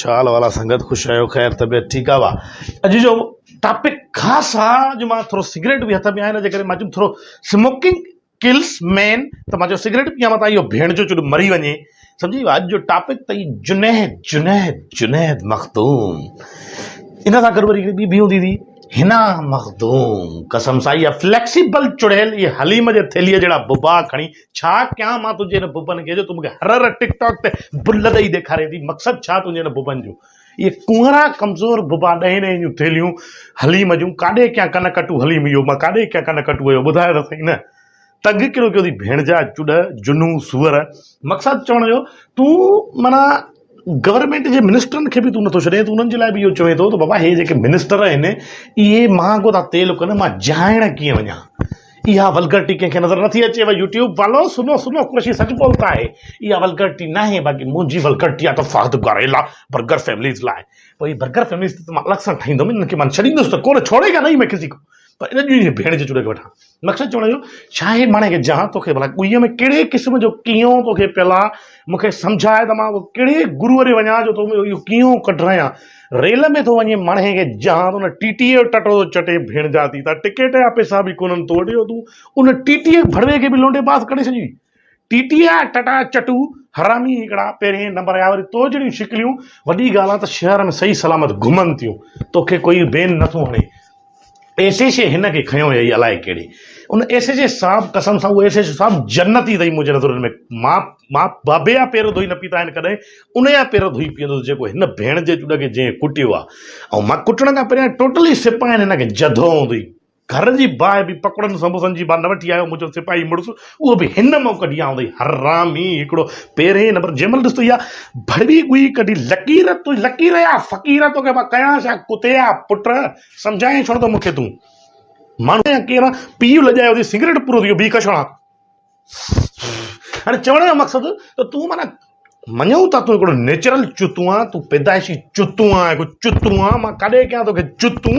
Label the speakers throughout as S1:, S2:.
S1: ڇا حال احوال آ سنگت خوش آهيو خير طبيعت ٺيڪ آ وا اڄ جو ٽاپڪ خاص آ اڄ مان ٿورو سگريٽ به هٿ ۾ آهي ان جي ڪري مان چيم ٿورو سموڪنگ ڪلز مين ته مان چيو سگريٽ پيان متان اهو ڀيڻ جو چڏ مري وڃي سمجهي ويو اڄ جو ٽاپڪ ته هي جنيد جنيد جنيد مخدوم ان سان گڏ وري هڪڙي ٻي به هوندي هئي حنا مخدوم قسم سان اها فليڪسيبل چڙيل اهي حليم جي ٿيلهيء جهڙا ببا کڻي ڇا ڪيان مان تنهنجي هن ببن کي جو تون مون کي هر هر ٽڪ ٽاڪ تي بل ڏئي ڏيکارين ٿي مقصد ڇا تنهنجي هن ببن جو اهي ڪنئرا ڪمزور ببا ڏهين ڏهين جون ٿيلهيون حليم جون ڪاڏي ڪيان ڪن ڪٽو حليم اهو مان ڪاڏي ڪيان ڪن ڪٽو اهو ٻڌاء ته سهي نه تنگ ڪهڙو ڪيو اٿئي ڀيڻجا چڏ جنو سوئر مقصد چوڻ جو تون معنيٰ گورنمينٽ جي منسٽرن کي به تون نٿو ڇڏين تون انهن جي لاء به اهو چوين ٿو ته بابا هي جيڪي منسٽر آهن اهي مهانگو ٿا تيل ڪن مان جهائڻ ڪيئن وڃان اها ولگرٽي ڪنهن کي نظر نٿي اچي ڀاء يوٽيوب والو سنو سنو قريشي سچ بولتا هي اها ولگرٽي ناهي باقي منهنجي ولگرٽي آهي ته فهد گاريلا برگر فيمليز لاء پوء هي برگر فيمليز ته مان الڳ سان ٺاهيندم انهن کي مان ڇڏيندس ته ڪونه ڇوڙي گا نہیں مين ڪسي کو پر ان جي ڀيڻ جي چڙي کي وٺان مقصد چوڻ جو ڇا آهي ماڻهي کي جهان توکي ڀلا ڳوئي ۾ ڪهڙي قسم جو ڪينئون توکي پيل آ مون کي سمجهاء ته مان ڪهڙي گروء ڏي وڃان جو تو ۾ اهو ڪينئون ڪڍرايان ريل ۾ ٿو وڃي ماڻهي کي جهان ته ان ٽي ٽي جو ٽٽو ٿو چٽي ڀيڻ جاتي تان ٽڪيٽ جا پئسا به ڪونهن تو وٽ جو تون ان ٽي ٽي ڀڙوي کي به لونڊي باز ڪڍي ڇڏي ٽي ٽي جا ٽٽا چٽو حرامي هڪڙا پهرين نمبر جا وري تو جهڙيون شڪليون وڏي ڳالهه آ ته شهر ۾ صحيح سلامت گهمن ٿيون توکي ڪوئي بين نٿو هڻي ايس ايڇ اي هن کي کنيو هئي الائي ڪهڙي ان ايس ايڇ اي صاحب قسم سان اهو ايس ايڇ اي صاحب جنتي اٿئي منهنجي نظرن ۾ مان مان بابي جا پير ڌوئي نه پيتا آهن ڪڏهن ان جا پير ڌوئي پيئندس جيڪو هن ڀيڻ جي چڏ کي جنهن ڪٽيو آهي ۽ مان ڪٽڻ کان پهريان ٽوٽلي سپاهين هن کي جڌو هوندو هئي گهر جي باهه به پڪوڙن سموسن جي باهه نه وٺي آيو منهنجو سپاهي مڙس اهو به هن مان ڪڍي آندو اٿئي حرامي هڪڙو پهرين نمبر جنهن مهل ڏس ته اها ڀڙوي ڳوئي ڪڍي لڪير تو لڪير يا فقير توکي مان ڪيان ڇا ڪتي جا پٽ سمجهائين ڇو نٿو مون کي تون ماڻهو آهيان ڪير آهيان پيء لڄايو اٿئي سگريٽ پورو ٿي ويو بي ڪشڻا هاڻي چوڻ جو مقصد ته تون معنيٰ مڃون ٿا تون هڪڙو نيچرل چتون آن تون پيدائشي چتون آن هڪ چتون آن مان ڪاڏي ڪيان توکي چتون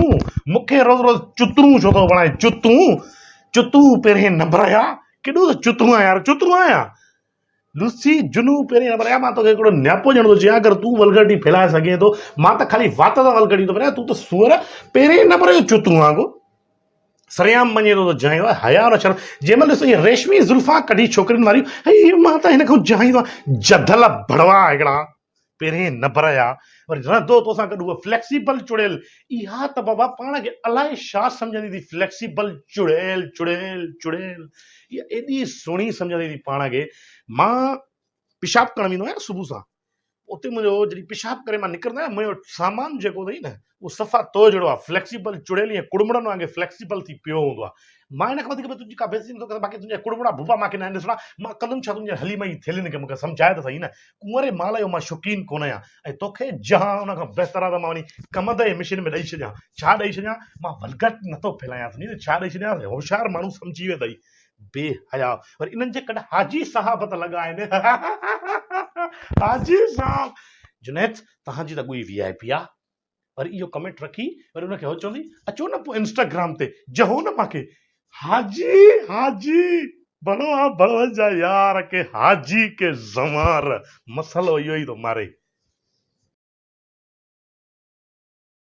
S1: مون کي روز روز چترون ڇو ٿو بڻائين چتون چتون پهرين نمبر جا ڪيڏو ته چتون آن يار چتون آهيان لوسي جنو پهرين نمبر جا مان توکي هڪڙو نياپو ڏيڻ ٿو چاهيان اگر تون ولگرٽي ڦهلائي سگهين ٿو مان ته خالي وات سان ولگرٽي ٿو ڦهلايان تون ته سوئر پهرين نمبر جو چتون آن ڪو سرعام مڃي ٿو ته جهائيندو آهي حياء نه شرم جنهن مهل ڏس ائين ريشمي زلفان ڪڍي ڇوڪرين واريون هي مان ته هن کان جهائيندو آهيان جڌل ڀڙوا هڪڙا پهرين نمبر جا وري رهندو توسان گڏ هوء فليڪسيبل چڙيل اها ته بابا پاڻ کي الائي ڇا سمجهندي ٿي فليڪسيبل چڙيل چڙيل چڙيل اها ايڏي سهڻي سمجهندي ٿي پاڻ کي مان پيشاب ڪرڻ ويندو آهيان صبح سان اتي منهنجو جڏهن پيشاب ڪري مان نڪرندو آهيان منهنجو سامان جيڪو اٿئي نه اهو صفا تو جهڙو آهي فليڪسيبل چڙيل ائين ڪڙمڙن وانگي فليڪسيبل ٿي پيو هوندو آهي مان هن کان وڌيڪ به تنهنجي ڪا بيعزتي نٿو ڪران باقي تنهنجا ڪڙمڙا ڀوپا مان کي ناهن ڏسڻا مان ڪندم ڇا تنهنجي حليم جي ٿيلهين کي مون کي سمجهاء ته سهي نه ڪنوري مال جو مان شوقين ڪونه آهيان ۽ توکي جهان ان کان بهتر آهي ته مان وڃي ڪمند جي مشين ۾ ڏئي ڇڏيان ڇا ڏئي ڇڏيان مان ولگٽ نٿو ڦهلايان سمجهي ته ڇا ڏئي ڇڏيان هوشيار ماڻهو سمجهي ويندئي بي حيا وري انهن جي ڪڍ حاجي صاحب ته لڳا آهن حاجي صاحب جنيد توهان جي ته ڳوئي وي آء پي آ وري اهو ڪمينٽ رکي وري ان کي هو چوندي اچو نه پوء انسٽاگرام تي جهو نه مانکي حاجي حاجي بڙو آ بڙو جا يار ڪي حاجي ڪي زوار مسئلو اهو ئي ٿو ماري.